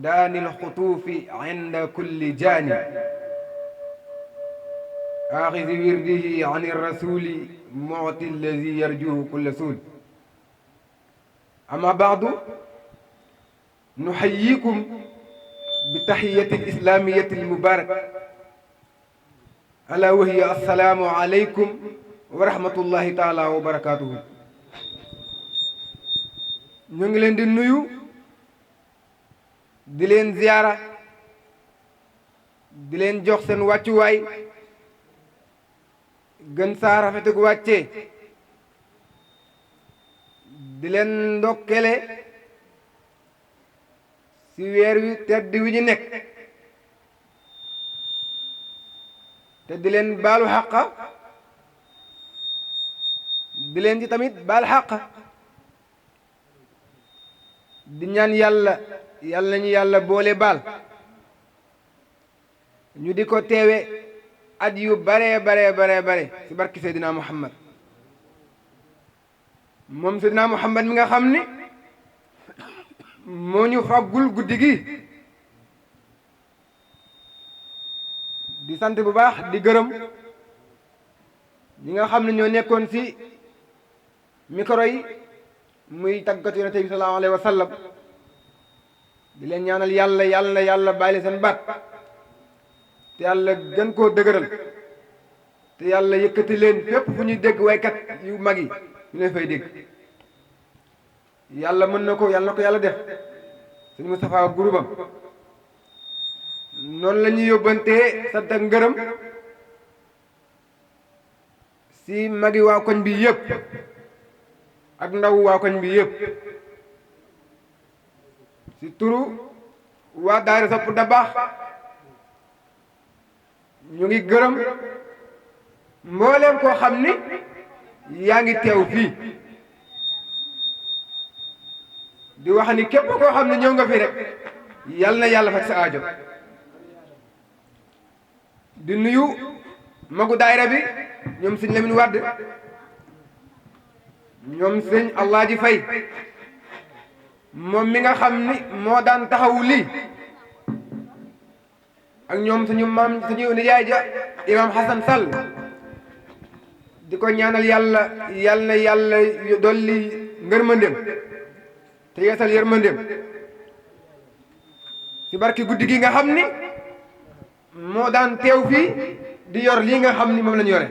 دان الخطوف عند كل جانب آخذ ورده عن الرسول معطي الذي يرجوه كل سود. أما بعد نحييكم بتحية الإسلامية المباركة ألا وهي السلام عليكم ورحمة الله تعالى وبركاته. ñu ngi leen di nuyu di leen ziyaara di leen jox seen wàccuwaay gën saa rafetug wàccee di leen ndokkele ci weer wi tedd wi ñu nekk te di leen baalu xàqa di leen ci tamit baal xàqa di ñaan yàlla nañu yàlla boole baal ñu di ko teewe at yu bare ci barki Seydina Muhammad moom Seydina Muhammad mi nga xam ni moo ñu fàggul guddi gi di sant bu baax di gërëm ñi nga xam ne ñoo nekkoon ci micro yi muy tàggatu yonent bi sallallahu alayhi wa sallam di leen ñaanal yàlla yàlla bàyyi seen baat te yàlla gën koo dëgëral te yàlla yëkkati leen fépp fu ñuy dégg waykat yu mag yi ñu leen fay dégg yàlla mën na ko yàlla def sëñ Moustapha groupam noonu la ñuy yóbbantee sant ak ngërëm si magi waa koñ bi yëpp ak ndaw waa koñ bi yëpp si turu waa daayira Sopp Dabakh ñu ngi gërëm mbooleem koo xam ni yaa ngi teew fii di wax ni képp koo xam ne ñëw nga fi rek yal na yàlla faj sa aajo di nuyu magu daayira bi ñoom sëñ Lamine Wade ñoom sëñ Alaaji Fay moom mi nga xam ni moo daan taxawu lii ak ñoom suñu maam suñu nijaay ja imam Hassan Sall di ko ñaanal yàlla dolli ngërmandem te yeesal yërmandem ci barki guddi gi nga xam ni moo daan teew fii di yor lii nga xam ni moom lañu yore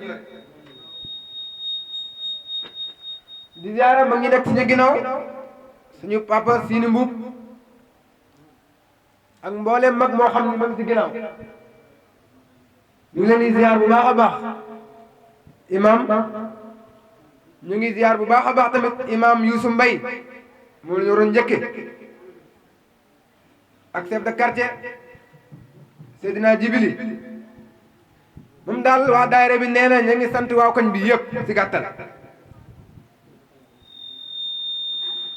di ziara ba ngi nekk suñu ginnaaw suñu papa Sini Mbuub ak mboolem mag moo xam ni ma ngi ci ginnaaw ñu ngi leen di ziar bu baax a baax imam ñu ngi ziar bu baax a baax tamit imam Youssou Mbaye moom la ñu waroon njëkke ak chef de quartier Seydina Jibili moom daal waa daayira bi nee na ñu ngi sant waa koñ bi yëpp ci gàttal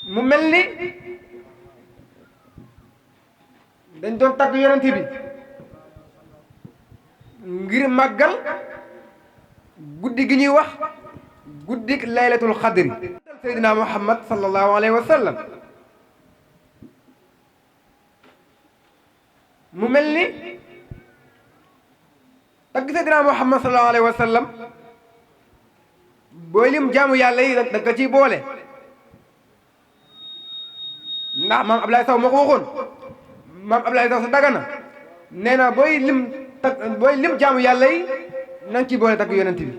mu mel ni dañ doon tagg yonent bi ngir màggal guddi gi ñuy wax guddi laylatul xadri Seydina Muhammad sallallahu alayhi wa sallam mu mel ni tagg Seydina Muhammad sallallahu alayhi wa sallam booy lim jaamu yàlla yi da nga ciy boole ndax maam Ablaye Sow moo ko waxoon maam Ablaye Sow sa dagana nee na booy lim jaamu yàlla yi na nga ciy boole tagg yonent bi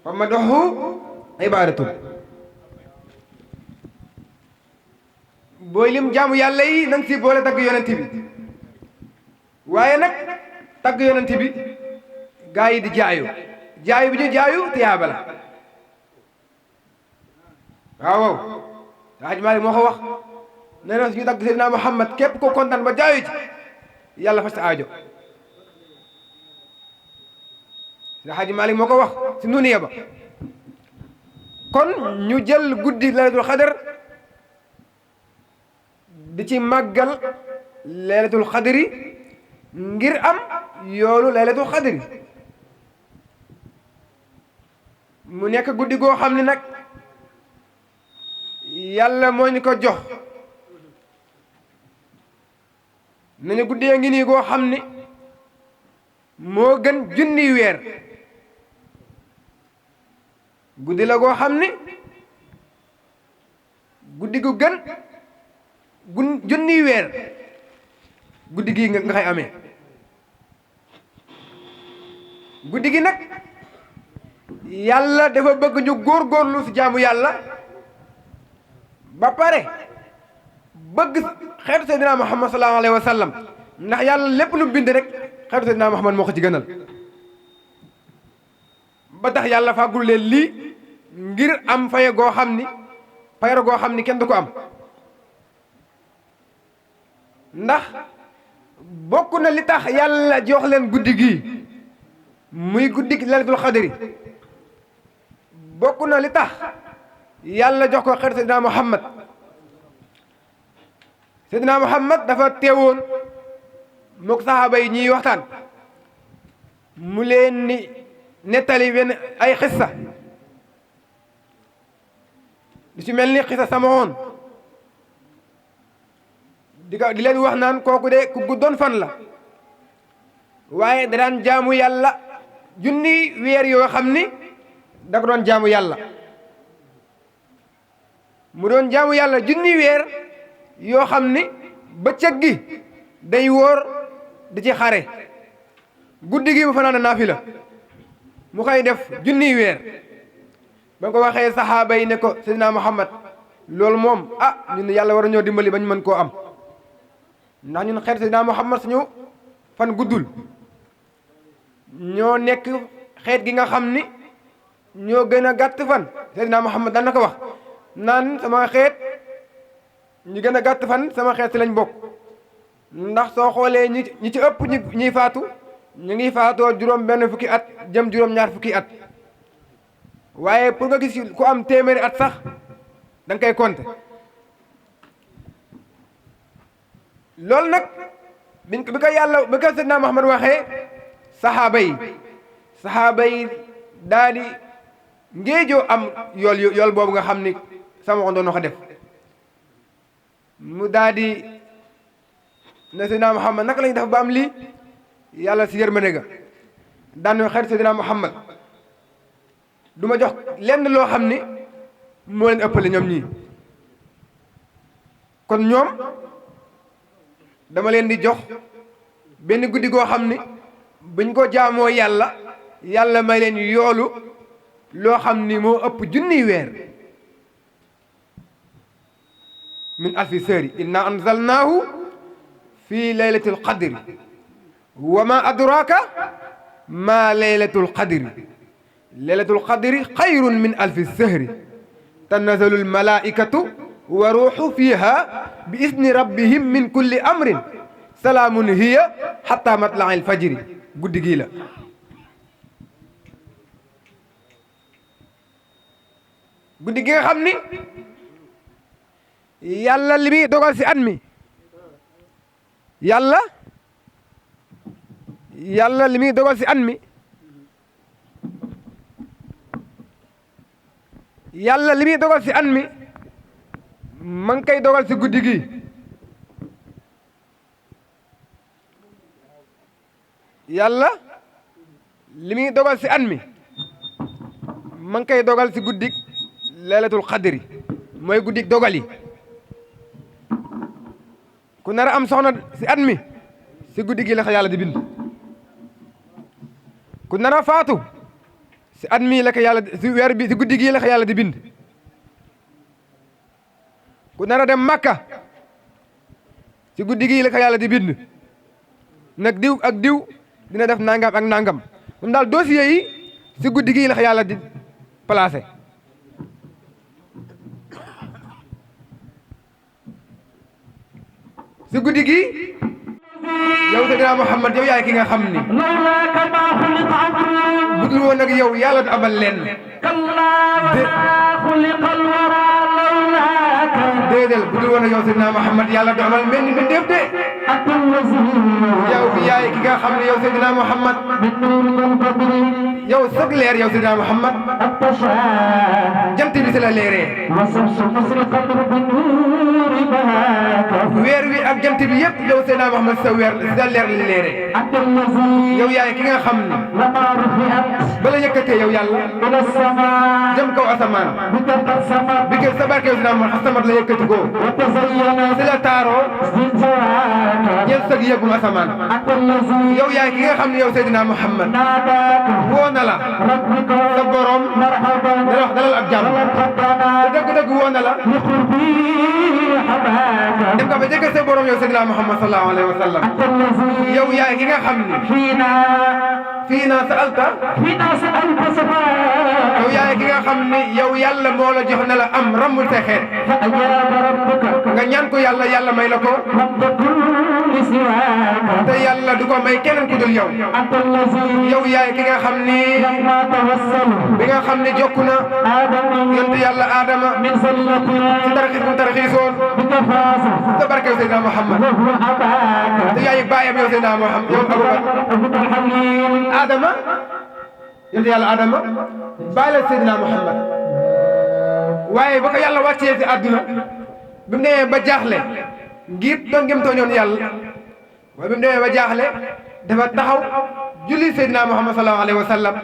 fa madoxu ibaadatul booy lim jaamu yàlla yi na nga ciy boole tagg yonent bi waaye nag tagg yonent bi gaa yi di jaayu bi ñu jaayu tiyaaba la waaw Haj Maalik moo ko wax nee na suñu tagg Seydina Muhammad képp ko kontaan ba jaayu ci yàlla faj sa aajo Haj Maalik moo ko wax si nuniya ba kon ñu jël guddi laylatul xadar di ci màggal laylatul xadri ngir am yoolu laylatul xadri mu nekk guddi goo xam ne nag yàlla moo ñu ko jox nañu guddee ngi nii goo xam ni moo gën junniy weer guddi la goo xam ni guddi gu gën junniy weer guddi gi nga xay amee guddi gi nag yàlla dafa bëgg ñu góorgóorlu ci jaamu yàlla ba pare bëgg xeetu Seydina Muhammad sallallahu alayhi wa sallam ndax yàlla lépp lu bind rek xeetu Seydina Muhammad moo ko ci gënal ba tax yàlla fàggul leen lii ngir am faye goo xam ni payro goo xam ni kenn du ko am ndax bokk na li tax yàlla jox leen guddi gii muy guddi laylatul xadri bokk na li tax yàlla jox ko xeetu Seydina Muhammad Seydina Muhammad dafa teewoon mook saxaaba yi ñuy waxtaan mu leen ni nettali wenn ay xissa lu ci mel ni xisa Samoon di leen wax naan kooku de ku guddoon fan la waaye da daan jaamu yàlla junni weer yoo xam ni da ko doon jaamu yàlla mu doon jaamu yàlla junni weer yoo xam ni bëccëg gi day wóor di ci xare guddi gi mu fanaan naafila mu koy def junni weer ba ko waxee saxaaba yi ne ko Seydina Muhammad loolu moom ñun yàlla war a ñoo dimbali bañ mën koo am ndax ñun xeet Seydina Muhammad suñu fan guddul ñoo nekk xeet gi nga xam ni ñoo gën a gàtt fan Seydina Muhammad daan na ko wax naan sama xeet ñi gën a gàtt fan sama xeet si lañ bokk ndax soo xoolee ñi ci ëpp ñi faatu ñu ngi faatoo juróom benn fukki at jëm juróom ñaar fukki at waaye pour nga gis ku am téeméeri at sax da nga koy compter loolu nag bi ko Seydina Muhammad waxee saxaaba yi daal di ngéejoo am yool boobu nga xam ni sama doon ko def mu daal di ne Seydina Muhammad naka lañu def ba am lii yàlla si yërmande ga daan na xeet Seydina Muhammad du ma jox lenn loo xam ni moo leen ëppale ñoom ñii kon ñoom dama leen di jox benn guddi goo xam ni buñ ko jaamoo yàlla may leen yoolu loo xam ni moo ëpp junniy weer min alfi sëri inna anzalnaahu fi laylatil qadri wa ma adraka ma laylatul qadri laylatul qadri xayrun min alfi sahri tanazzalu almalaikatu wa ruuxu fiha bi isni rabbihim min kulli amrin salaamun hiya hatta matla'il fajri guddi gii la guddi gi nga xam ni yàlla li muy dogal si at mi yàlla li muy dogal si at mi yàlla li muy dogal si at mi ma ngi koy dogal si guddi gi yàlla li muy dogal si at mi ma ngi koy dogal si guddi laylatul qadri mooy guddi dogal yi ku nar a am soxna si at mi si guddi gi la ko yàlla di bind ku nar a faatu si at mi la ko yàlla si weer bi si guddi gi la ko yàlla di bind ku nar a dem Makka si guddi gi la ko yàlla di bind nag diw ak diw dina def nangam ak nangam moom daal dossier yi si guddi gi la ko yàlla di placé si guddi gi yow Seydina Muhammad yow yaay ki nga xam ni budul woon nag yow yàlla du amal leen déedéel budul woon nag yow Seydina Muhammad yàlla du amal mel ni mbindeef de yow yaay ki nga xam ne yow Seydina Muhammad yow sag leer yow Seydina Muhammad jant bi si la leeree weer wi ak jant bi yëpp yow Seydina Muhammad sa leer la leeree yow yaay ki nga xam ne bala yëkkatee yow yàlla jëm kaw asamaan bi ke sa barke yow Seydina Muhammad asamaan la yëkkati ko si la taaroo ñeel sëg yëgum asamaan yow yaay ki nga xam ne yow Seydina Muhammad woo na la sa borom dala wax dalal ak jàmm te dëgg-dëgg woo na la dem nga ba jege sa borom yow Seydina Muhammad sallallahu alayhi wa sallam yow yaay ki nga xam ne fiina sa'alta yow yaay ki nga xam ne yow yàlla moo la jox na la am rambul sa xeet nga ñaan ko yàlla may la ko te yàlla du ko may keneen ku dul yow yow yaay ki nga xam ni bi nga xam ne jokku na yonent yàlla Adama si tarxiis bu tarxiisoon sa barke yow Seydina Muhammad te yaay baayam yow Seydina Muhammad yow Abubakar Adama yonent yàlla Adama baay la Seydina Muhammad waaye ba ko yàlla wàccee ci àdduna bi mu demee ba jaaxle ngir ngëm tooñoon yàlla waaye bi mu demee ba jaaxle dafa taxaw julli Seydina Muhammad sallallahu alayhi wa sallam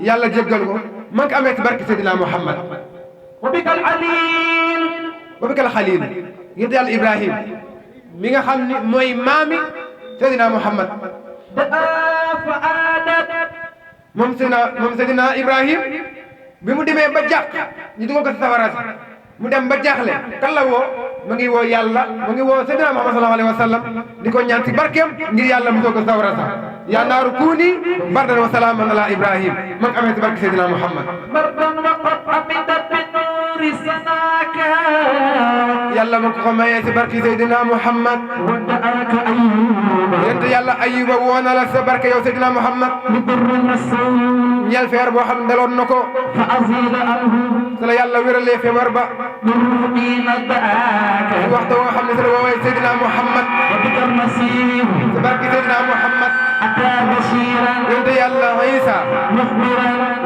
yàlla jéggal ko man ko amee ci barke Seydina Muhammad wa bikal xaliil yéen yàlla Ibrahim mi nga xam ni mooy maami Seydina Muhammad moom Seydina Ibrahim bi mu demee ba jàq ñu dugal ko ci safara si mu dem ba jaaxle kan la woo mu ngi woo yàlla mu ngi woo Seydina Muhammad sallallahu alayhi wa sallam di ko ñaan ci barkeem ngir yàlla mu ko safara sax yaa naaru kuuni bardan wa salaaman ala Ibrahim man amee ci barke Seydina Muhammad yàlla ma ko mayee ci barke Seydina Muhammad yéen yàlla Ayuba woo na la sa barke yow Seydina Muhammad ñeel feer boo xam ne daloon na ko sa la yàlla wéralee feebar ba waxtu nga xam ne sa la woowee Seydina Muhammad sa barke Seydina Muhammad yéen yàlla Isa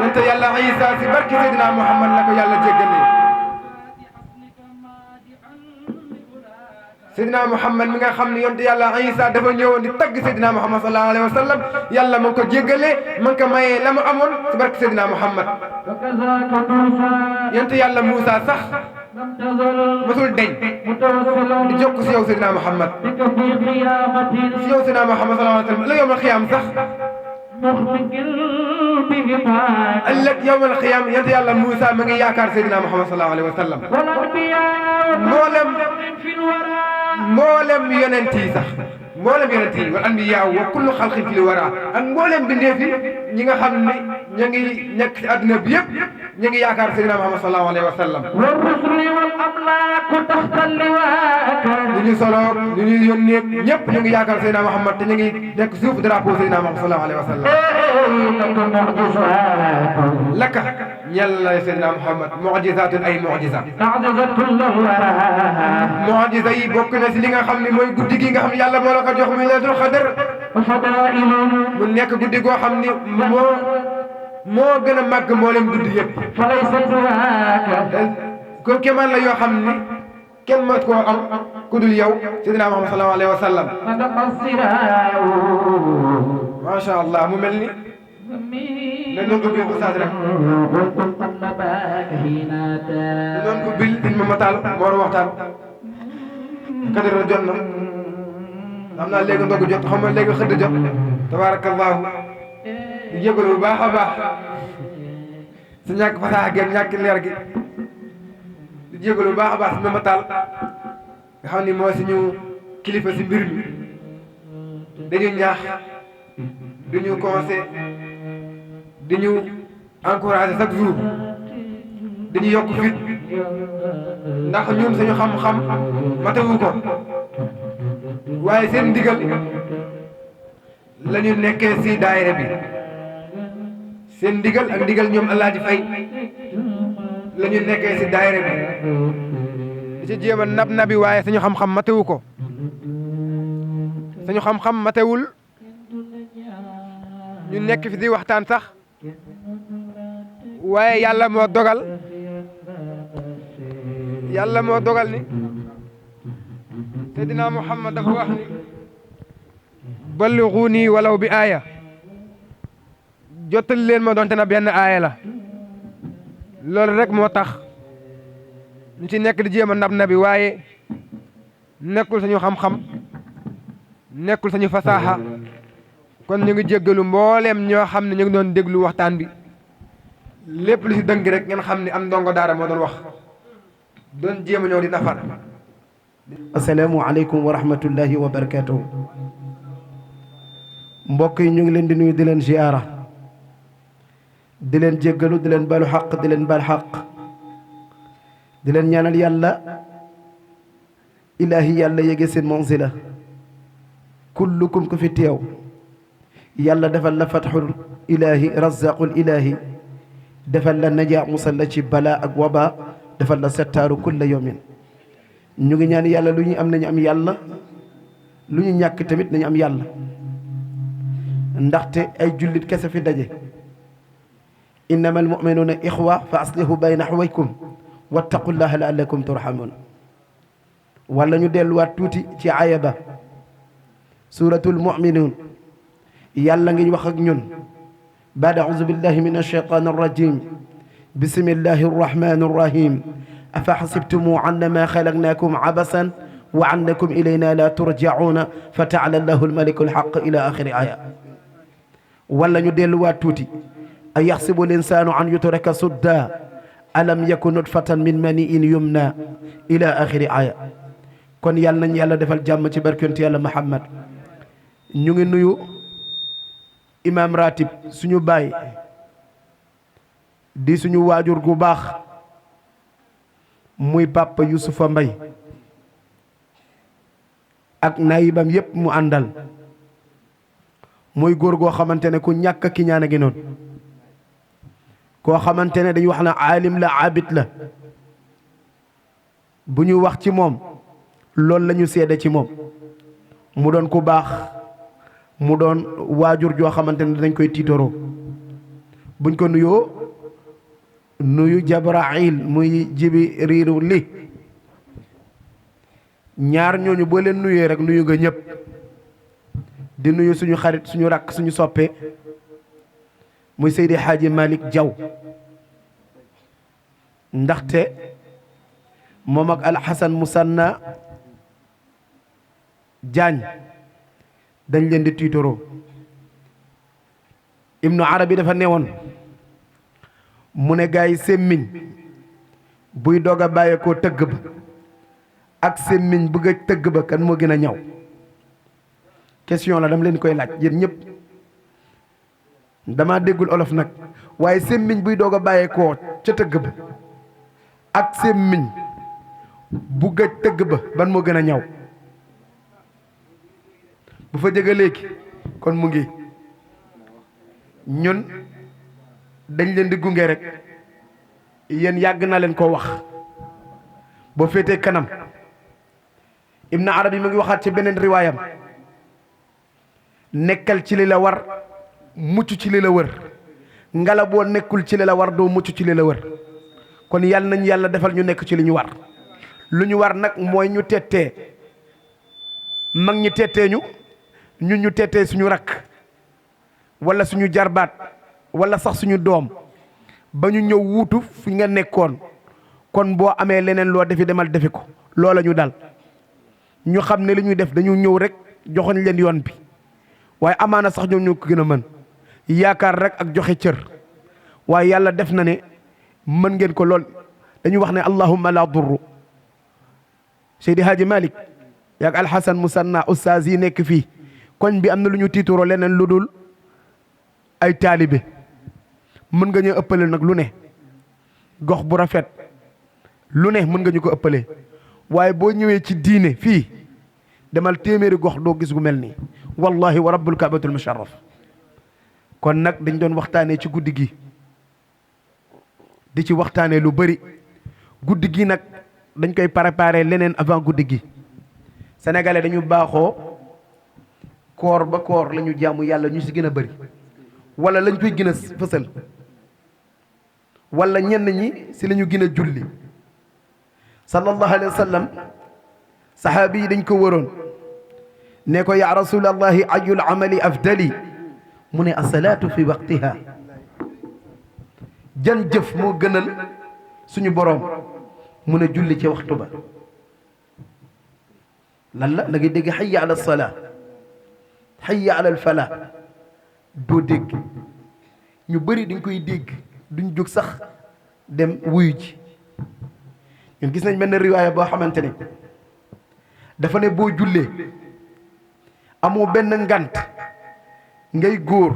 yéen yàlla Isa ci barke Seydina Muhammad la ko yàlla jéggalee Seydina Muhammad mi nga xam ne yonte yàlla Isa dafa ñëwoon di tagg Seydina Muhammad sallallahu alayhi wa sallam yàlla ma ngi ko jéggalee ma ngi ko mayee la mu amoon ci barke Seydina Muhammad yonte yàlla Moussa sax mosul deñ di jokk si yow Seydina Muhammad si yow Seydina Muhammad sallallahu alayhi wa sallam ëllëg yawmal xiyaam sax ëllëg yawmal xiyaam yonte yàlla Moussa ma ngi yaakaar Seydina Muhammad sallallahu alayhi wa sallam mboolem yonent yi sax mboolem yonent yi wal anbiyaa wa kullu xalqin fil wara ak mboolem bindeef yi ñi nga xam ne ñu ngi nekk ci àdduna bi yëpp ñu ngi yaakaar Seydina Muhammad sallallahu alayhi wa sallam ñu ñu solo ñu ñu yónnee ñëpp ñu ngi yaakaar Seydina Muhammad te ñu ngi nekk suuf drapeau Seydina Muhammad sallallahu alayhi wa sallam laka ñeel la Seydina Muhammad mu'jizatun ay mu'jiza mu'jiza yi bokk na si li nga xam ne mooy guddi gi nga xam ne yàlla moo la ko jox muy laylatul qadr mu nekk guddi goo xam ni moo gën a màgg mboolem guddi yëpp ko kéemaan la yoo xam ni kenn mës koo am ku dul yow Seydina Muhammad sallallahu alayhi wa sallam macha allah mu mel ni dañ doon ubbil ustaas rek dañ doon ubbil dañ ma mataal moo war a waxtaan kadar la jot na xam naa léegi ndogu jot xam nga léegi xëdd jot tabaarakallaahu di jégalu bu baax a baax si ñàkk fasaxa gi ñàkk leer gi di jégalu bu baax a baax si ma mataal nga xam ni moo suñu kilifa si mbir mi dañu ñaax dañu conseil dañu encouragé chaque jour dañu yokk fit ndax ñun suñu xam-xam matewu ko waaye seen ndigal la ñu nekkee si daayira bi seen ndigal ak ndigal ñoom Alaaji Fay la ñu nekkee si daayira bi di ci jéem a nabi waaye suñu xam-xam matewu ko suñu xam-xam matewul ñu nekk fi di waxtaan sax waaye yàlla moo dogal ni Seydina Muhammad dafa wax ni ballighuuni walaw bi aaya jottali leen ma doonte na benn aaya la loolu rek moo tax ñu ci nekk di jéem a nabi waaye nekkul sañu xam-xam nekkul sañu fasaaxa kon ñu ngi jéggalu mbooleem ñoo xam ne ñu ngi doon déglu waxtaan bi lépp lu ci dëng rek ngeen xam ne am ndongo daara moo doon wax doon jéem a ñëw di nafar. asalaamu aleykum wa rahmatullahi wa barakatuhu mbokk yi ñu ngi leen di nuyu di leen ziyaara di leen jéggalu di leen balu xaq di leen bal xaq di leen ñaanal yàlla ilaahi yàlla yéege seen manzila kullukum ku fi teew yàlla defal la fatxul ilaahi razaqul ilaahi defal la najaa musal la ci balaa ak waba defal la settaaru kulla yawmin ñu ngi ñaan yàlla lu ñu am nañu am yàlla lu ñu ñàkk tamit nañu am yàlla ndaxte ay jullit kese fi daje innamal mu'minuuna ixwa fa aslihu bayna axwaykum wattaqullaha la'allakum turhamun. wala ñu delluwaat tuuti ci aaya ba suratul mu'minun yàlla ngi wax ak ñun baada a'uuzu billahi min ash-shaytaani ar-rajiim bismillahi ar-rahmaani ar-rahiim afa hasibtum annama khalaqnaakum abasan wa annakum ilayna la turja'uuna fa ta'ala allahu al-maliku al-haqq ila akhiri aaya. wala ñu delluwaat tuuti a yaxsibu l-insaanu an yutraka sudda alam yakun nutfatan min mani'in yumna ila akhiri aaya. kon yàlla nañ yàlla defal jàmm ci barke yonent yàlla Muhammad. ñu ngi nuyu imam ratib suñu baay di suñu waajur gu baax muy papa Youssoufa Mbaye ak naayibam yépp mu àndal muy góor goo xamante ne ku ñàkk ki ñaan a gi noonu koo xamante ne dañuy wax na aalim la abid la bu ñu wax ci moom loolu la ñu seede ci moom mu doon ku baax mu doon waajur joo xamante ne dañ koy tiitoroo buñ ko nuyoo nuyu Jabrail muy Jibriilu li ñaar ñooñu boo leen nuyee rek nuyu nga ñëpp di nuyu suñu xarit suñu rakk suñu soppe muy Seydi Hadji Malick Diaw ndaxte moom ak Alxasan Musanna Jaañ dañ leen di tiitoroo. Ibnu Arabi dafa newoon mu ne gaa yi sémmiñ buy doog a bàyyeekoo tëgg ba ak sémmiñ bëgg a tëgg ba kan moo gën a ñaw. question la dama leen koy laaj yéen ñëpp dama déggul olof nag waaye sémmiñ buy doog a bàyyeekoo ca tëgg ba ak sémmiñ bu gëj tëgg ba ban moo gën a ñaw. bu fa jege léegi kon mu ngi ñun dañ leen di gunge rek yéen yàgg na leen koo wax boo féetee kanam. Ibn Arabi mu ngi waxaat ci beneen riwaayam nekkal ci li la war mucc ci li la wër ngala boo nekkul ci li la war doo mucc ci li la wër. kon yàlla nañ yàlla defal ñu nekk ci li ñu war. lu ñu war nag mooy ñu tettee mag ñi tettee ñun ñu tettee suñu rakk wala suñu jarbaat wala sax suñu doom ba ñu ñëw wuutu fi nga nekkoon. kon boo amee leneen loo defi demal defi ko loola ñu dal ñu xam ne li ñuy def dañu ñëw rek joxoñ leen yoon bi waaye amaana sax ñoom ñoo ko gën a mën yaakaar rek ak joxe cër waaye yàlla def na ne mën ngeen ko lool. dañuy wax ne allahumma la durru. Seydi Hadji Malick yaag Alxasan Musanna ustaas yi nekk fii koñ bi am na lu ñu tiituroo leneen lu dul ay taalibe mën nga ñu ëppale nag lu ne gox bu rafet lu ne mën nga ñu ko ëppale waaye boo ñëwee ci diine fii demal téeméeri gox doo gis gu mel nii wallahi wa rabbul kaabatul musharraf. kon nag dañ doon waxtaanee ci guddi gi di ci waxtaanee lu bari guddi gi nag dañ koy préparer leneen avant guddi gi. sénégalais dañu baaxoo koor ba koor la ñu jaamu yàlla ñu ci gën a bari wala lañ koy gën a fësal wala ñenn ñi ci la ñu gën a julli. sallallahu alayhi wa sallam saxaabi yi dañ ko waroon ne ko ya rasulallahi ayul amali afdali mu ne asalaatu fi waqtiha. jan jëf moo gënal suñu boroom mu ne julli ci waxtu ba. lan la da ngay dégg hayya ala salaa hayya ala falaa doo dégg ñu bëri dañ koy dégg duñ jóg sax dem wuyu ji. ñun gis nañ benn riwaaya boo xamante ne dafa ne boo jullee amoo benn ngant ngay góor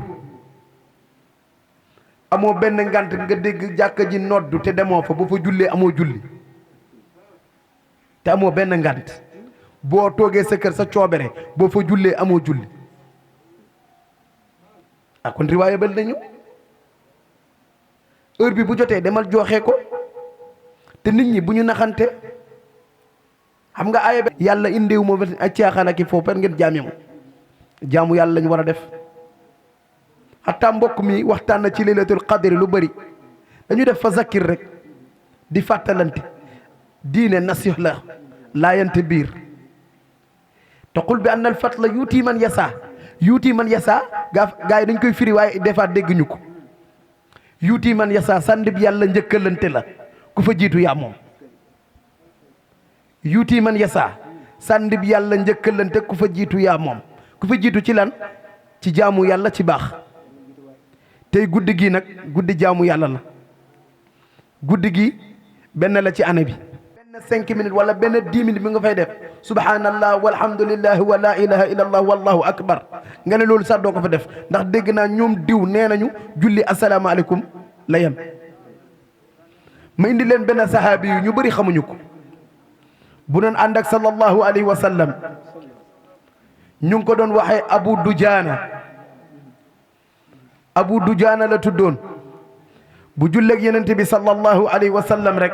amoo benn ngant nga dégg jàkka ji noddu te demoo fa boo fa jullee amoo julli te amoo benn ngant. boo toogee sa kër sa coobere boo fa jullee amoo julli. kon riwaaya bal nañu heure bi bu jotee demal joxe ko te nit ñi bu ñu naxante xam nga aaya bi yàlla indiwu ma ay caaxaan ak i foofu per ngeen jaame ma jaamu yàlla lañu war a def. xataa mbokk mi waxtaan na ci laylatul qadri lu bari dañu def fa zakkir rek di fàttalante diine nasih la laayante biir te qul bi anna al fadla yuuti man yasa gaa yi dañ koy firi waaye des fois dégguñu ko yuuti man yasa sàndib yàlla njëkkalante la ku fa jiitu yaa moom yuuti man yasa sàndib yàlla njëkkalante ku fa jiitu yaa moom ku fa jiitu ci lan ci jaamu yàlla ci baax tey guddi gi nag guddi jaamu yàlla la guddi gi benn la ci année bi benn 5 minutes wala benn 10 minutes bi nga fay def subhanallah walhamdulillah wa la ilaha illallah wallahu akbar nga ne loolu sax doo ko fa def ndax dégg naa ñoom diw nee nañu julli asalaamaaleykum la yem ma indi leen benn sahaabi yu ñu bëri xamuñu ko bu doon ànd ak sallallahu alayhi wa sallam ñu ngi ko doon waxee Abu Dujaana la tuddoon bu julleeg yenente bi sallallahu alayhi wa sallam rek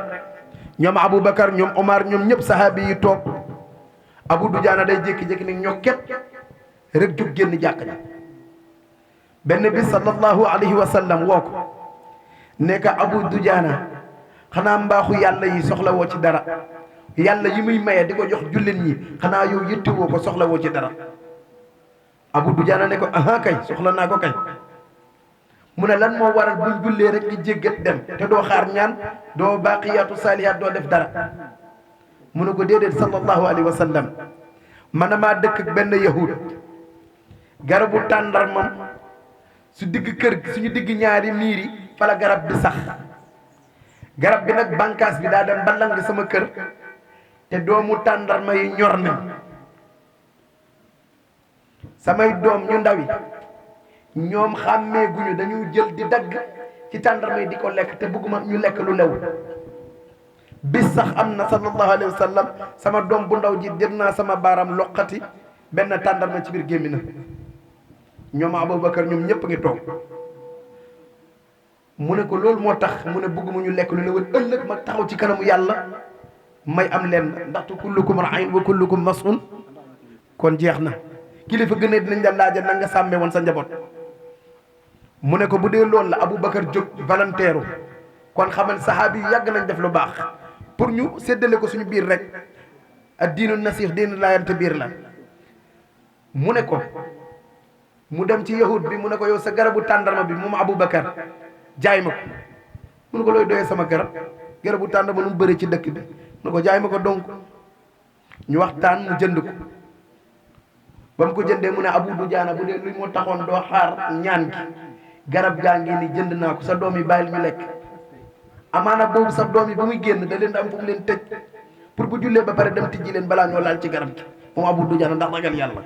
ñoom Aboubacar ñoom Omar ñoom ñëpp sahaabi yi toog Abu Dujaana day jékki-jékki ni ñokket rek jug génn jàkk ja benn bi sallallahu alayhi wa sallam woo ko nekk Abu Dujaana xanaa mbaaxu yàlla yi soxla woo ci dara yàlla yi muy maye di ko jox jullit ñi xanaa yow yittewoo ko soxla woo ci dara Abu Dujaana ne ko aha kay soxla naa ko kay mu ne lan moo waral buñ jullee rek di jéggat dem te doo xaar ñaan doo baaqiyaatu saalihaat doo def dara mu ne ko déedéet sallallahu alayhi wa sallam man maa dëkk ak benn yahud garabu tàndarmam su digg kër suñu digg ñaari miir yi fa la garab bi sax garab bi nag bànkaas bi daa dem ba lang sama kër te doomu tàndarma yi ñor nañ samay doom ñu ndaw yi ñoom xàmmee guñu dañuy jël di dagg ci tàndarma yi di ko lekk te bëgguma ñu lekk lu lew bis sax am na sallallahu alayhi wa sallam sama doom bu ndaw ji jël naa sama baaraam loqati benn tàndarma ci biir gémmi na ñoom Aboubacar ñoom ñëpp ngi toog mu ne ko loolu moo tax mu ne bëgguma ñu lekk lu lewul ëllëg ma taxaw ci kanamu yàlla may am leen ndaxte kullukum ra'in wa kullukum mas'ul kon jeex na kilifa gën a dinañ la laajal na nga sàmmee woon sa njaboot mu ne ko bu dee loolu la Aboubacar jóg volontaire kon xamal saxaabi yi yàgg nañ def lu baax pour ñu séddale ko suñu biir rek ak diinu nasiix diinu laayante biir la mu ne ko mu dem ci yahud bi mu ne ko yow sa garabu tàndarma bi moom Aboubacar jaay ma ko mu ne ko looy doyee sama garabu tàndarma nu mu bëri ci dëkk bi mu ne ko jaay ma ko donc ñu waxtaan mu jënd ko ba mu ko jëndee mu ne Abu Dujaana bu dee luy moo taxoon doo xaar ñaan gi garab gaa ngi ni jënd naa ko sa doom yi bàyyil ñu lekk amaana boobu sa doom yi ba muy génn da leen am fu mu leen tëj pour bu jullee ba pare dem tijji leen balaa ñoo laal ci garab gi moom Abu Dujaana ndax ragal yàlla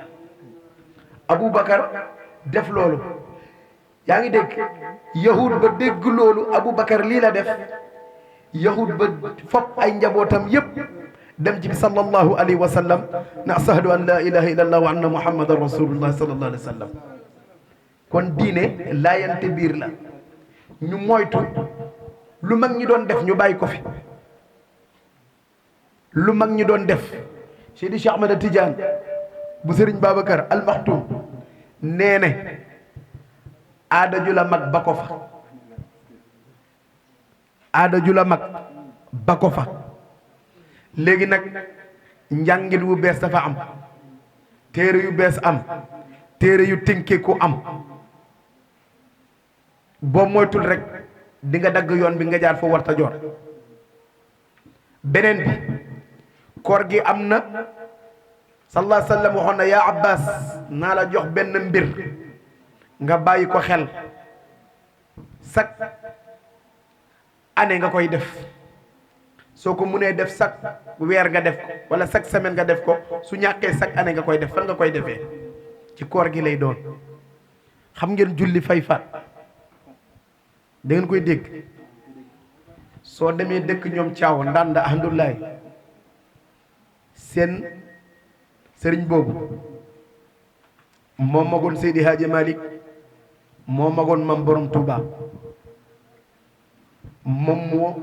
Aboubacar def loolu yaa ngi dégg yahud ba dégg loolu Aboubacar lii la def yahud ba fop ay njabootam yépp dem ci bi sallallahu alayhi wa sallam na ashhadu an la ilaha illallah wa anna muhammadan rasulullah sallallahu alayhi wa sallam kon diine laayante biir la ñu moytu lu mag ñi doon def ñu bàyyi ko fi lu mag ñi doon def Seydi Cheikh Ahmad Tidiane bu Sëriñ Babacar Al Maktoum nee ne aada ju la mag ba ko fa aada ju la mag ba ko fa léegi nag njàngin wu bees dafa am téere yu bees am téere yu tënkeeku am boo moytul rek di nga dagg yoon bi nga jaar foo warta joor beneen bi koor gi am na sallallahu alayhi wa sallam waxoon na yaa Abbas naa la jox benn mbir nga bàyyi ko xel chaque année nga koy def soo ko mënee def chaque weer nga def ko wala chaque semaine nga def ko su ñàkkee chaque année nga koy def fan nga koy defee ci koor gi lay doon xam ngeen julli fay faat da ngeen koy dégg soo demee dëkk ñoom caaw ndànd alhamdulilah seen sëriñ boobu moo magoon Seydi Hadji Malick moo magoon mam borom Touba moom moo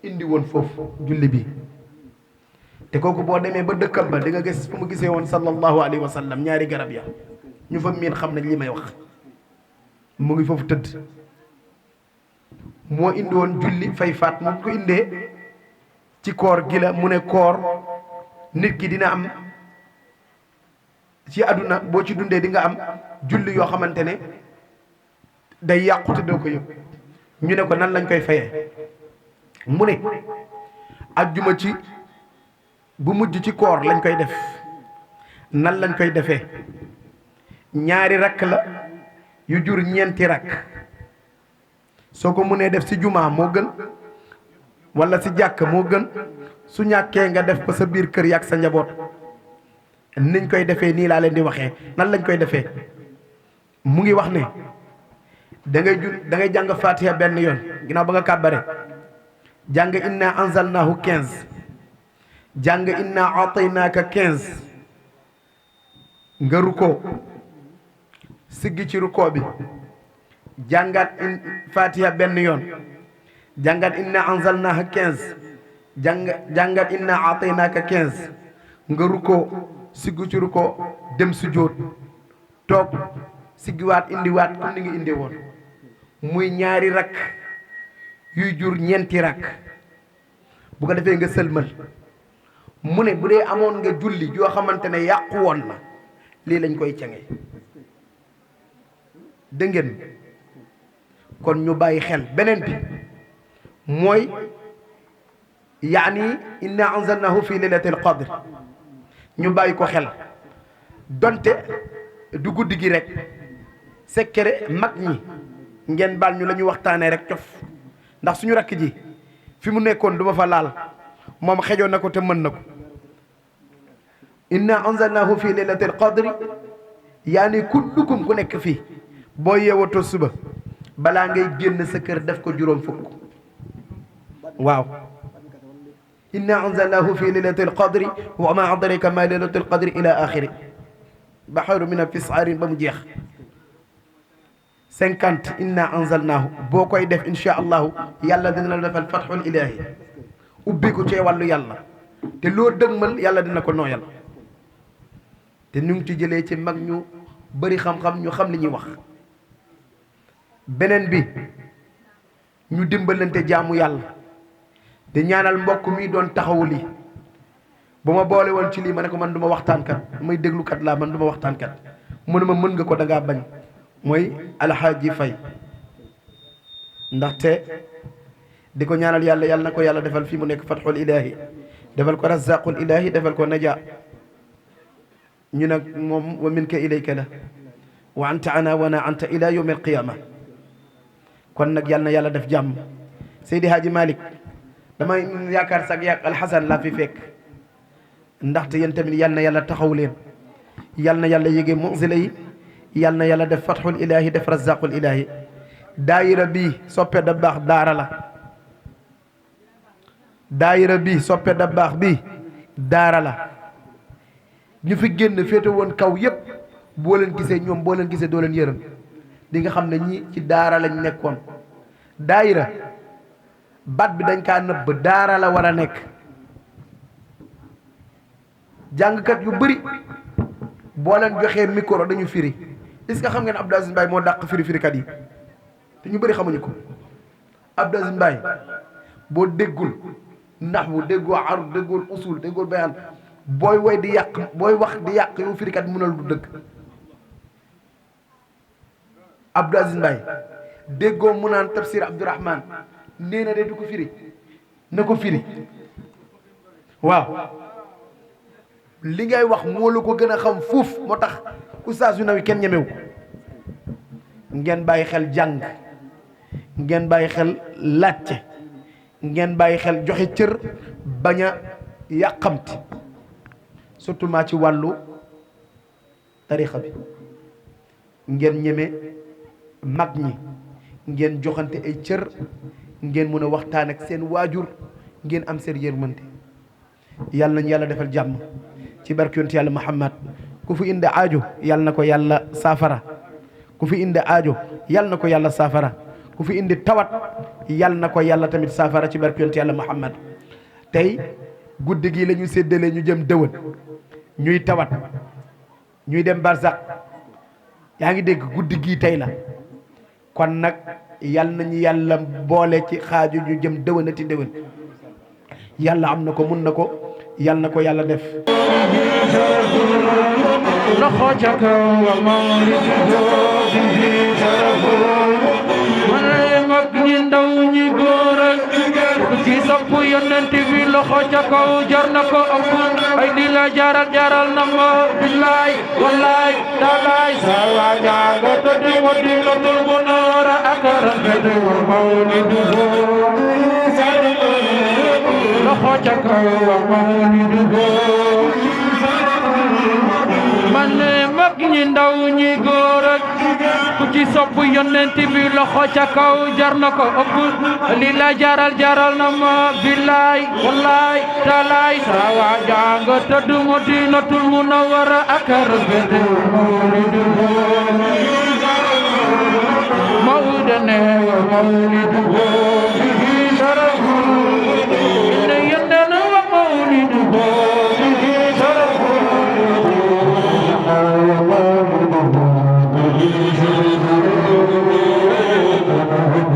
indi woon foofu julli bi te kooku boo demee ba dëkkam ba di nga gis fu mu gisee woon sallallahu alayhi wa sallam ñaari garab ya ñu fa miin xam nañ li may wax mu ngi foofu tëdd moo indi woon julli fay faat moom ko indee ci koor gi la mu ne koor nit ki dina am ci àdduna boo ci dundee di nga am julli yoo xamante ne day yàqu te doo ko yëg ñu ne ko nan lañ koy fayee mu ne ajjuma ci bu mujj ci koor lañ koy def nan lañ koy defee ñaari rakk la yu jur ñeenti rakk soo ko mënee def ci jumaa moo gën walla ci jàkk moo gën su ñàkkee nga def ko sa biir kër yàgg sa njaboot niñ koy defee nii laa leen di waxee nan lañ koy defee mu ngi wax ne da ngay jàng fatiha benn yoon ginnaaw ba nga kàbbare jàng inna anzalnahu 15 jàng inna ataynaaka 15 nga rukkoo siggi ci rukkoo bi jàngat fatiha benn yoon jàngat inna anzalnaha 15 jàngat inna ataynaaka 15 nga rukkoo siggu ci rukkoo dem sujjóot toog siggiwaat indiwaat comme ni nga indee woon muy ñaari rakk yuy jur ñeenti rakk bu ko defee nga sëlmal mu ne bu dee amoon nga julli joo xamante ne yàqu woon na lii lañ koy cange dégg ngeen kon ñu bàyyi xel beneen bi mooy yaani inna anzalnahu fi laylatil qadr ñu bàyyi ko xel donte du guddi gi rek sekkere mag ñi ngeen baal ñu la ñu waxtaanee rek cof ndax suñu rakk ji fi mu nekkoon duma fa laal moom xejoon na ko te mën na ko inna anzalnahu fi laylatil qadri yaani kullukum ku nekk fii boo yeewatoo suba balaa ngay génn sa kër def ko juróom fukk waaw inna anzalnahu fi laylatil qadri wa ma adraka ma laylatul qadri ila axiri baxaru min fisaarin ba mu jeex 50 inna anzalnahu boo koy def insha allahu yàlla dina la defal fatxul ilahi ubbi ko ci wàllu yàlla te loo dëgmal yàlla dina ko nooyal te ñu ngi ci jëlee ci mag ñu bëri xam-xam ñu xam li ñuy wax beneen bi ñu dimbalante jaamu yàlla te ñaanal mbokk mi doon taxawu lii bu ma boole woon ci lii ma ne ko man du ma waxtaankat may déglukat laa man du ma waxtaankat mu ne ma mën nga ko da ngaa bañ mooy alxaaji fay ndaxte di ko ñaanal yàlla yàlla na ko yàlla defal fii mu nekk fatxul ilaahi defal ko razaqul ilaahi defal ko naja ñu nag moom wa minka ilayka la wa anta ana wa ana anta ila yawm alqiyama kon nag yàlla na yàlla def jàmm Seydi Hadji Malick damay yaakaar sax yàq alxasan laa fi fekk ndaxte yéen tamit yàlla na yàlla taxaw leen yàlla na yàlla yéege munzila yi yàlla na yàlla def fatxul ilaahi def razaqul ilaahi daayira bii soppe da baax daara la daayira bii soppe da baax bii daara la ñu fi génn féete woon kaw yépp boo leen gisee ñoom boo leen gisee doo leen yërëm di nga xam ne ñi ci daara lañ nekkoon daayira bat bi dañ kaa nëbb daara la war a nekk jàngkat yu bëri boo leen joxee micro dañu firi est-ce que xam ngeen Abdou Aziz Mbaye moo dàq firikat yi te ñu bëri xamuñu ko Abdou Aziz Mbaye boo déggul naxwu déggoo arud déggul usul déggul bayaan booy woy di yàq booy wax di yàq yow firikat mënal du dëgg Abdou Aziz Mbaye déggoo mu naan tafsir Abdourahman nee na de du ko firi na ko firi waaw li ngay wax moo la ko gën a xam fuuf moo tax oustaz yu naw yi kenn ñemewu ko ngeen bàyyi xel jàng ngeen bàyyi xel laajte ngeen bàyyi xel joxe cër bañ a yàqamti surtout maa ci wàllu tarixa bi ngeen ñeme mag ñi ngeen joxante ay cër ngeen mën a waxtaan ak seen waajur ngeen am seen yërmante yàlla nañu yàlla defal jàmm ci barke yonent yàlla Muhammad ku fi indi aajo yàlla na ko yàlla saafara ku fi indi aajo yàlla na ko yàlla saafara ku fi indi tawat yàlla na ko yàlla tamit saafara ci barke yonent yàlla Muhammad tey guddi gi la ñu séddalee ñu jëm dëwën ñuy tawat ñuy dem barzak yaa ngi dégg guddi gii tey la kon nag yàlla nañu yàlla boole ci xaaju ñu jëm dëwënati dëwën yàlla am na ko mun na ko yàlla na ko yàlla def loxo ca kaw wa mawlid mag ñi ndaw ñi góor ak ci sopp yonent bi loxo ca kaw jar na ko ëpp ay di la jaral na ma billaay wallaay taalaay sa waa jaaga tëdd wa di la tul bu noora ak rafet wa mawlid loxo ca kaw wa mawlid man mag ñi ndaw ñi góor ak ku ci sopp yonent bi loxo ca kaw jar na ko ëpp li la jaral na ma billaay wallaay taalaay sa waa jàng tëdd Madinatul Munawwara ak rafet mawlid